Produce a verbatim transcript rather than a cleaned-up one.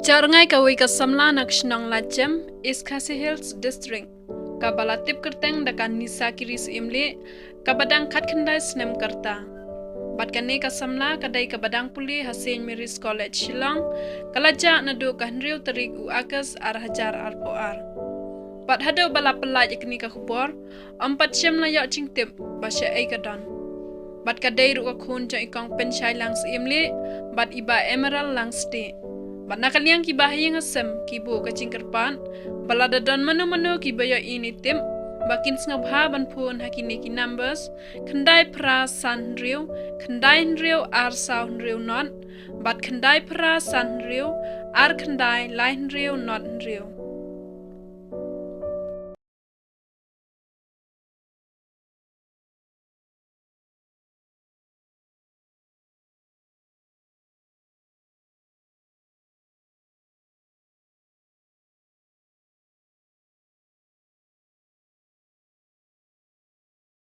Ka rngai kawei ka samla na ka shnong Lajem, East Khasi Hills District, kaba la tip kyrteng da ka Nisa Kiri Syiemlieh, kaba dang khatkhyndai snem ka rta. Bad kane ka samla ka dei kaba dang pule ha Saint Mary's College Shillong, ka la jah naduh ka hynriew tarik u August ar hajar arphew ar. Bad haduh ba la pyllait ïa kane ka khubor, ym pat shym la ïoh jingtip ba shaei ka don. Bad ka dei ruh ka khun jong i Kong Pynshai Lang Syiemlieh bad i Bah Emerald Langstieh. Bad na ka liang ki bahaïing hasem ki buh ka jingkyrpad ba lada don mano mano kiba ïohi ne tip, ba kin sngewbha ban phone ha kine ki numbers: khyndai phra san hynriew khyndai hynriew ar saw hynriew not bad khyndai phra san hynriew ar khyndai lai hynriew not hynriew.